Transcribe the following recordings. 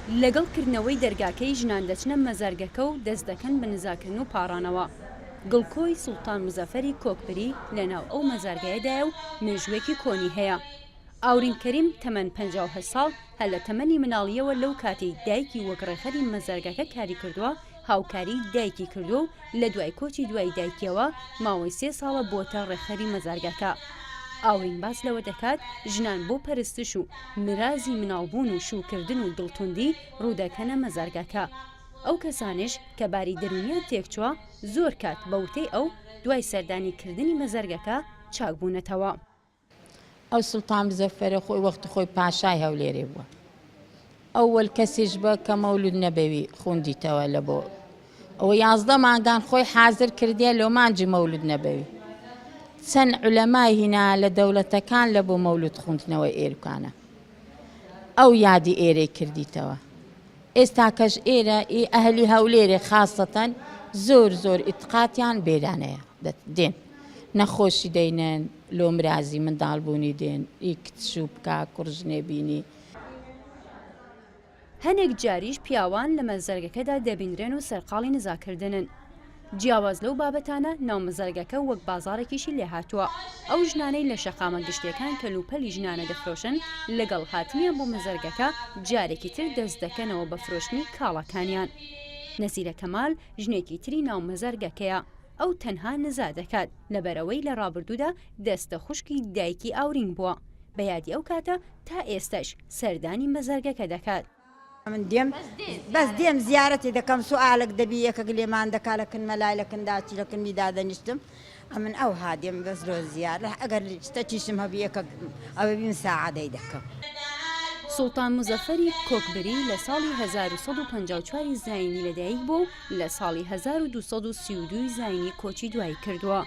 لەگەڵ کردنەوەی دەرگاکەی ژنان دەچنە مەزارگەکە و دەست دەکەن بە نزاکردن و پاڕانەوە. گڵکۆی سوڵتان موزەفەری کۆکبری لەناو ئەو مەزارگەیەدایە و مێژووێکی کۆنی هەیە. ئاورین کەریم تەمەن 58 ساڵ هەر لە تەمەنی مناڵییەوە لەو کاتەی دایکی وەک ڕێکخەری مەزارگەکە کاری کردووە هاوکاری دایکی کردووە و لە دوای کۆچی دوای دایکیەوە ماوەی سێ ساڵە بووەتە ڕێکخەری مەزارگەکە. ئاورین باس لەوە دەکات ژنان بۆ پەرستش و مرازی مناڵبوون و شووکردن و دڵتوندی ڕوودەکەنە مەزارگەکە. ئەو کەسانەش کە باری دەروونیان تێکچووە زۆر کات بە وتەی ئەو دوای سەردانی کردنی مەزارگەکە چاکبوونەتەوە. ئەو سوڵتان مزەفەرە خۆی وەختی خۆی پاشای هەولێرێ بووە ئەوەل کەسیش بە کە مەولود نەبەوی خوندیتەوە لە بۆ ئەوە 11 مانگان خۆی حازر کردیە لۆ مانجی مەولود نەبەوی چەند عولەمای هینا لە دەوڵەتەکان لە بۆ مەولود خوندنەوەی ئێرکانە ئەو یادی ئێرەی کردیتەوە ئێستاکەش ئێرە ئی ئەهلی هەولێرێ خاسەتەن زۆر زۆر ئیتقاتیان بێرانەیە دێن نەخۆشی دەینن لۆ مرازی منداڵ بوونی دێن ئی کچ شوو بکا کوڕ ژنێ بینی. هەنێک جاریش پیاوان لە مەزەرگەکەدا دەبینرێن و سەرقاڵی نزاکردنن. جیاواز لەو بابەتانە، ناو مەزارگەکە وەک بازاڕێکیشی لێهاتووە، ئەو ژنانەی لە شەقامە گشتییەکان کەلوپەلی ژنانە دەفرۆشن، لەگەڵ هاتنیان بۆ مەزارگەکە جارێکی تر دەست دەکەنەوە بە فرۆشتنی کاڵاکانیان. نەزیرە کەمال، ژنێکی تری ناو مەزارگەکەیە، ئەو تەنها نزا دەکات، لەبەرئەوەی لە ڕابردوودا دەستە خوشکی دایکی ئاورین بووە، بە یادی ئەو کاتە تا ئێستاش سەردانی مەزارگەکە دەکات. من دێم بەس دێم زیارەتی دەکەم سوئالەک دەبی یەکەک لێمان دەکا لە کن مەلای لە کن داچی لە کنی دادەنیشتم ئەمن ئەوها دێم بەس لۆ زیارە ئەگەر شتەکیشم هەبی یەکەک ئەوە بیم ساعدەی دەکەم. سوڵتان موزەفەری کۆکبری لە ساڵی 1154 ی زایینی لەدایک بووە و لە ساڵی 1232 ی زایینی کۆچی دوایی کردووە.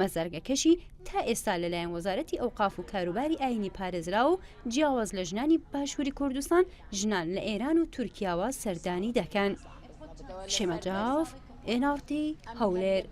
مەزارگەکەشی تا ئێستا لەلایەن وەزارەتی ئەوقاف و کاروباری ئایینی پارێزراوە و جیاواز لە ژنانی باشووری کوردستان، ژنان لە ئێران و تورکیاوە سەردانی دەکەن. شێما جاف، ئێن ئاڕ تی، هەولێر.